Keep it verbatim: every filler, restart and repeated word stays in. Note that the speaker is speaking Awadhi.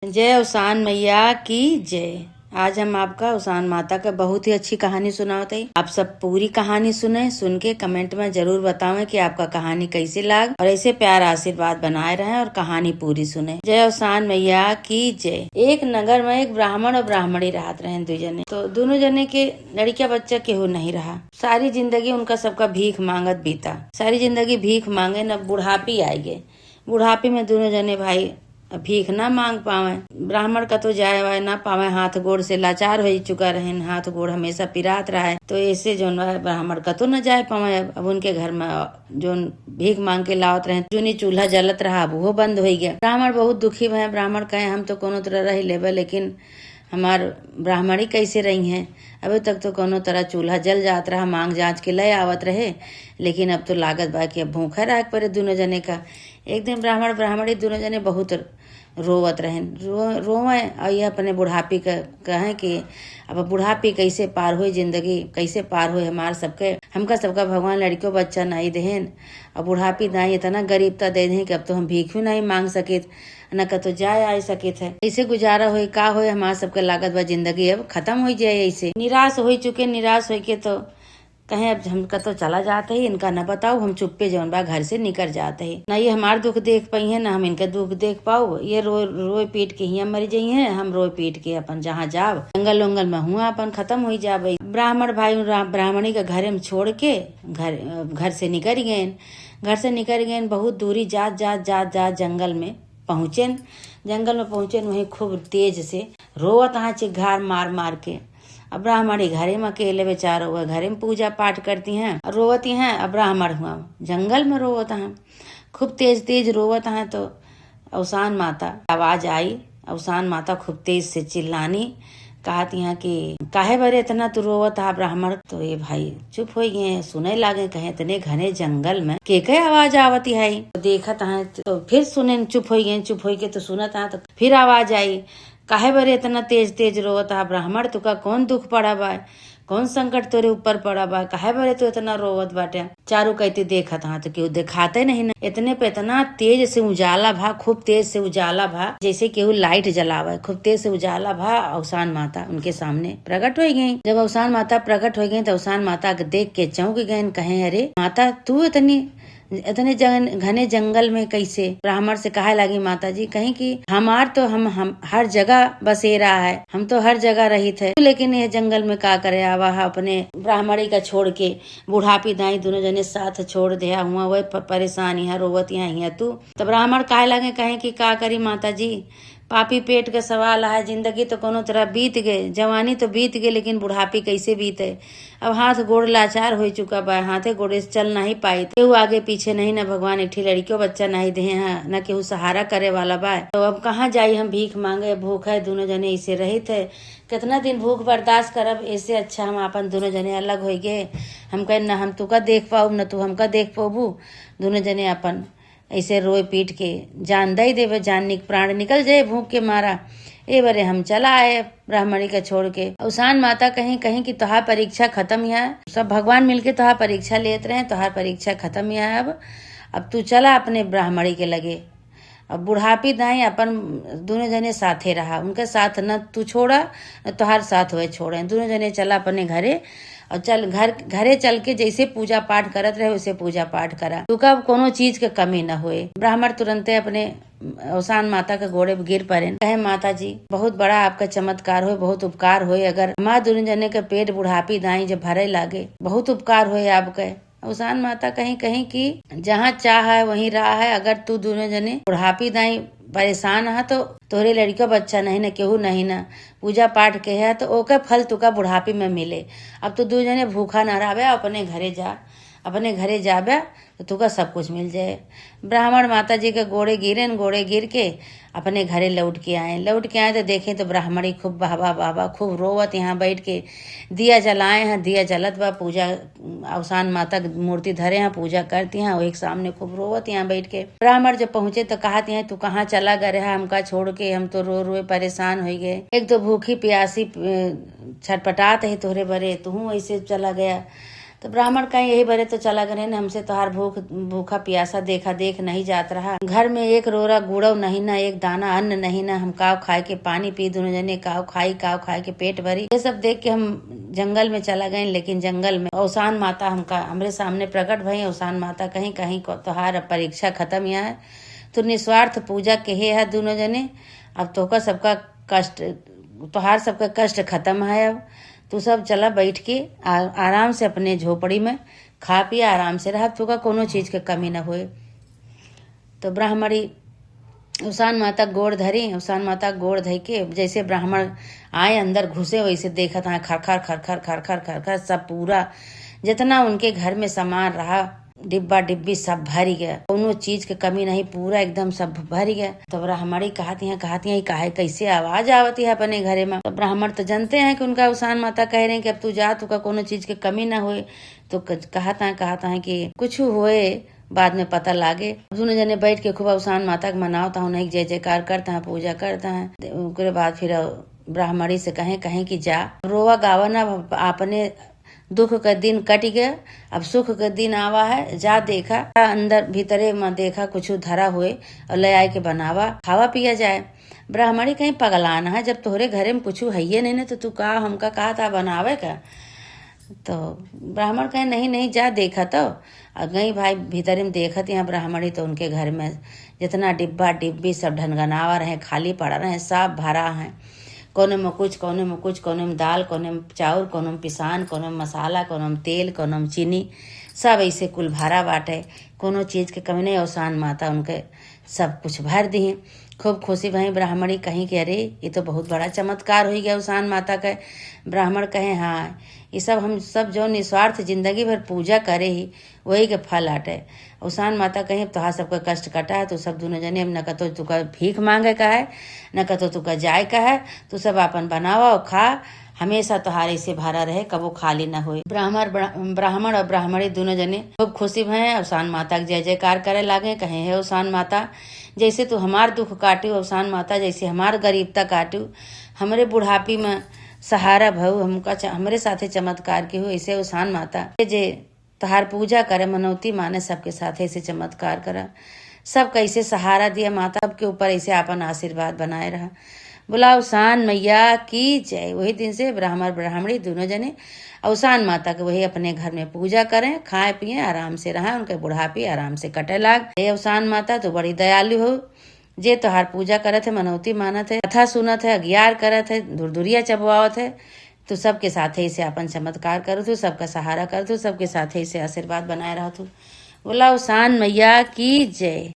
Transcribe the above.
जय अवसान मैया की जय। आज हम आपका अवसान माता का बहुत ही अच्छी कहानी सुनावत हई। आप सब पूरी कहानी सुने, सुन के comment में जरूर बतावें कि आपका कहानी कैसी लाग, और ऐसे प्यार आशीर्वाद बनाए रहें और कहानी पूरी सुने। जय अवसान मैया की जय। एक नगर में एक ब्राह्मण और ब्राह्मणी रहत रहें, दुई जने। तो दुनों जने के लड़िका बच्चा केहू नहीं रहा। सारी जिंदगी उनका सबका भीख मांगत बीता। सारी जिंदगी भीख मांगे न बुढ़ापी आइगे। बुढ़ापी में दुनों जने भाई भीख ना मांग पावे। ब्राह्मण कतो जाए वाए ना पावे, हाथ गोड़ से लाचार हो चुका रहेन, हाथ गोड़ हमेशा पिरात रहे। तो ऐसे जौन बा ब्राह्मण कतो न जाए पावे। अब, अब उनके घर में जौन भीख मांग के लावत रहे, जौन ई चूल्हा जलत रहा, अब उहो बंद होई गया। ब्राह्मण बहुत दुखी भए। ब्राह्मण कहे, हम तो कोनो तरह रह लेबे, लेकिन हमार ब्राह्मणी कैसे रही हैं? अभी तक तो कोनो तरह चूल्हा जल जात रहा, मांग जांच के ले आवत रहे, लेकिन अब तो लागत बा कि अब भूखा रहे के पड़े दुनों जने का। एक दिन ब्राह्मण ब्राह्मणी दुनों जने बहुत रोवत रहेन, रो-, रोवे और ये अपने बुढ़ापी का कहें कि अब बुढ़ापी कैसे पार होई, जिंदगी कैसे पार होई हमार सबके, हमका सबका भगवान लड़िको बच्चा नहीं देहेन, और बुढ़ापी दाई इतना गरीबता दे देहें कि अब तो हम भीख भी नहीं मांग सकित, न कतो जाए आ सकित है। कैसे गुजारा होई, का होई, हमार सबके लागत बा जिंदगी अब खत्म हो जाए। ऐसे निराश हो चुके, निराश होई के तो कहें, अब हम कतो चला जात ही, इनका न बताओ, हम चुप्पे जौन बा घर से निकर जात ही। न ये हमार दुख देख पाई है, न हम इनका दुख देख पाओ। ये रो-, रोए पीट के हियाँ मर जाई हैं, हम रोए पीट के अपन जहाँ जाब, जंगल उंगल में हुआ अपन खत्म हो जाब। ब्राह्मण भाई उन रा-, ब्राह्मणी के घरे में छोड़ के घर, घर से निकर गए। घर से निकर गए, बहुत दूरी जात, जात, जात, जात जंगल में पहुँचेन। जंगल में पहुँचेन, वहीं खूब तेज से रोवत हाँ चिघार मार मार के। अब ब्राह्मणी घरे में अकेले बेचारो, वह घरे में पूजा पाठ करती हैं और रोवती हैं। अब ब्राह्मण हुआ जंगल में रोवत हैं, खूब तेज तेज रोवत हैं। तो अवसान माता आवाज आई, अवसान माता खूब तेज से चिल्लानी, कहत यहाँ कि काहे बरे इतना तू रोवत हा ब्राह्मण? तो ये भाई चुप हो गए, सुने लागे, कहे इतने घने जंगल में के के आवाज आवती है। तो देखत हैं तो फिर सुने, चुप हो गए, चुप हो के तो सुनत हैं तो फिर आवाज आई, काहे बरे इतना तेज तेज रोवत हा ब्राह्मण? तुका कौन दुख पड़ा बा? कौन संकट तोरे ऊपर पड़ा बा? काहे बरे तू इतना रोवत बाटे? चारू कइती देखत हाँ तो केहू देखाते नहीं ना। इतने पे इतना तेज से उजाला भा, खूब तेज से उजाला भा, जैसे केहू लाइट जलावे। खूब तेज से उजाला भा, अवसान माता उनके सामने प्रकट हो गई। जब अवसान माता प्रकट हो गई तो अवसान माता के देख के चौंक गए, कहे, अरे माता, तू इतनी इतने जंग-, घने जंगल में कैसे? ब्राह्मण से कहे लागी माता जी, कहीं कि हमार तो हम, हम हर जगह बसेरा है, हम तो हर जगह रहित है, लेकिन ये जंगल में का करे आवा है? अपने ब्राह्मणी का छोड़ के बुढ़ापी दाई दुनों जने साथ छोड़ दिया हुआ, वह प-, परेशान यहाँ रोवत यहाँ, यहाँ तू। तो ब्राह्मण कहे लागे, कहे कि का करी माता जी, पापी पेट के सवाल है, जिंदगी तो कोनो तरह बीत गए, जवानी तो बीत गए, लेकिन बुढ़ापी कैसे बीते? अब हाथ गोड़ लाचार हो चुका बा, हाथे गोड़े से चल नहीं पाई। केहू आगे पीछे नहीं, ना भगवान एक ठी लड़कियों बच्चा नहीं देहे हैं, ना केहू सहारा करे वाला बा। तो अब कहाँ जाई हम भीख मांगे, भूख है, दुनों जने ऐसे रहित है, कितना दिन भूख बर्दाश्त करब? ऐसे अच्छा हम अपन दुनों जने अलग हो गए। हम कहे, ना हम तुका देख पाऊब, ना तू हमका देख पाबू, दुनों जने अपन ऐसे रोए पीट के जान दे देवे, जान निक-, प्राण निकल जाए भूख के मारा। ए बरे हम चला आए ब्राह्मणी के छोड़ के। अवसान माता कहीं, कहीं कि तोहार परीक्षा खत्म है, सब भगवान मिलके तोहार परीक्षा लेत रहे, तोहार परीक्षा खत्म है अब, अब तू चला अपने ब्राह्मणी के लगे। अब बुढ़ापी दाई अपन दुनों जने साथे रहा, उनके साथ न तू छोड़ा, न तोहार साथ वह छोड़े, दुनों जने चला अपने घरे। और चल घर, घरे चल के जैसे पूजा पाठ करत रहे, वैसे पूजा पाठ करा। तुका अब कोनो चीज के कमी न होए। ब्राह्मण तुरंते अपने अवसान माता के गोड़े पे गिर पड़ेन, कहे, माता जी, बहुत बड़ा आपका चमत्कार होए, बहुत उपकार होए। अगर हमार दुनों जने के पेट बुढ़ापी दाई जब भरे लागे, बहुत उपकार होए आपके। अवसान माता कहीं, कहीं कि जहाँ चाह है, वहीं राह है। अगर तू दुनों जने बुढ़ापी दाई परेशान है, तो तोहरे लड़का बच्चा नहीं ना, केहू नहीं ना, पूजा पाठ के है, तो ओके फल तुका बुढ़ापी में मिले। अब तू दू जने भूखा ना रहबे, अपने घरे जा, अपने घरे जाबे, तो तुका सब कुछ मिल जाए। ब्राह्मण माता जी के गोड़े गिरेन, गोड़े गिर के अपने घरे लौट के आए। लौट के आए तो देखे तो ब्राह्मणी खूब बाबा, बाबा खूब रोवत यहाँ बैठ के दिया जलाए हैं, दिया जलत बा, पूजा अवसान माता के मूर्ति धरे हैं, पूजा करती हैं, वही के सामने खूब रोवत यहाँ बैठ के। ब्राह्मण जब पहुँचे तो कहत हैं, तू कहाँ चला गए रहा हमका छोड़ के, हम तो रो रोए परेशान हो गए। एक तो भूखी प्यासी, अ, छटपटात है तोहरे बरे, तू ऐसे चला गया। तो ब्राह्मण कहे, यही बरे तो चला गए न, हमसे तोहार भूख, भूखा पियासा देखा देख नहीं जात रहा। घर में एक रोरा गुड़व नहीं ना, एक दाना अन्न नहीं ना, हम काव खाए के पानी पी, दोनों जने काव खाई, काव खाए के पेट भरी। ये सब देख के हम जंगल में चला गए, लेकिन जंगल में अवसान माता हमका, हमरे सामने प्रकट भई। अवसान माता कहीं, कहीं को तोहार अब परीक्षा खत्म यहाँ है, तू निस्वार्थ पूजा केहे है दोनों जने, अब तोहका सबका कष्ट, तोहार सबका कष्ट खत्म है। अब तू सब चला बैठ के आ-, आराम से अपने झोपड़ी में खा पी आराम से रहा, तोहका कोनो चीज के कमी न होए। तो ब्राह्मणी अवसान माता गोड़ धरी, अवसान माता गोड़ धई के जैसे ब्राह्मण आए अंदर घुसे वैसे देखत हैं खरखर खरखर खरखर खरखर सब पूरा जितना उनके घर में सामान रहा, डिब्बा डिब्बी सब भरी गया, कोनो चीज के कमी नहीं, पूरा एकदम सब भरी गया। तो ब्राह्मणी कहत हैं, कहत हैं, "ई काहे, कैसे आवाज आवत है अपने घरे में?" तो ब्राह्मण तो जानते हैं कि उनका अवसान माता कह रहे हैं कि अब तू जा, तोहका कोनो चीज के कमी ना होए। तो क-, कहत हैं, कहत हैं कि कुछ होए बाद में पता लागे। दोनों जने बैठ के खूब अवसान माता के मनावत हैं, उन्हें जय जयकार करत हैं, पूजा करत हैं। ओकरे बाद फिर ब्राह्मणी से कहें, कहें कि जा, रोवा गावा ना, अब अपने दुख के दिन कटि गए, अब सुख के दिन आवा है। जा देखा अंदर भीतरे में, देखा कुछ धरा होए और ले आए के बनावा, खावा पिया जाए। ब्राह्मणी कहीं पगलान है, जब तोहरे घरे में कुछ हइये नहीं ना, तो तू का हमका कहा था बनावे का? तो ब्राह्मण कहे, "नहीं, नहीं, जा देखा तो।" और गई भाई भीतर में देखत यहाँ ब्राह्मणी तो उनके घर में जितना डिब्बा डिब्बी सब ढनगनावा रहे, खाली पड़ा रहे, सब भरा है। कोनो में कुछ, कोनो में कुछ, कोनो में दाल, कोनो में चाउर, कोनो में पिसान, कोनो में मसाला, कोनो में तेल, कोनो में चीनी, सब ऐसे कुल भरा बाटे। कोनो चीज के कमी नहीं। अवसान माता उनके सब कुछ भर दिही। खूब खुशी भई। ब्राह्मणी कहीं कि, "अरे, ये तो बहुत बड़ा चमत्कार हो गया अवसान माता के।" ब्राह्मण कहे, "हाँ, ये सब हम सब जो निस्वार्थ जिंदगी भर पूजा करे ही, वही के फल आटे।" अवसान माता कहीं, "अब तोहार सबका कष्ट कटा है, तू सब दोनों जने अब न कतो तुका भीख मांगे का है, न कतो तुका जाए का है, तू सब आपन बनावा और खा, हमेशा तोहार ऐसे भरा रहे, कबो खाली न होए।" ब्राह्मण, ब्रा-, ब्राह्मण और ब्राह्मणी दोनों जने खूब खुशी भए, अवसान माता के जय जयकार करे लागे, कहे, "हे अवसान माता, जैसे तू हमार दुख काटू, अवसान माता, जैसे हमार गरीबता काटू, हमरे बुढ़ापी में सहारा भऊ, हमका च-, हमरे साथे चमत्कार के हो, ऐसे अवसान माता, जे तोहार पूजा करे, मनौती माने, सबके साथे ऐसे चमत्कार करा, सबका ऐसे सहारा दिया माता, सबके ऊपर ऐसे आपन आशीर्वाद बनाए रहा।" बोला अवसान मैया की जय। वही दिन से ब्राह्मण ब्राह्मणी दोनों जने अवसान माता के वही अपने घर में पूजा करें, खाए पिए, आराम से रहें, उनके बुढ़ापी आराम से कटे लाग। हे अवसान माता, तू बड़ी दयालु हो, जे तोहार पूजा करत है, मनौती मानत है, कथा सुनत है, अगियार करत है, धुरधुरिया चबवावत है, तू सबके साथे ऐसे आपन चमत्कार करत हो, सबका सहारा करत हो, सबके साथे ऐसे आशीर्वाद बनाए रहत हो। बोला अवसान मैया की जय।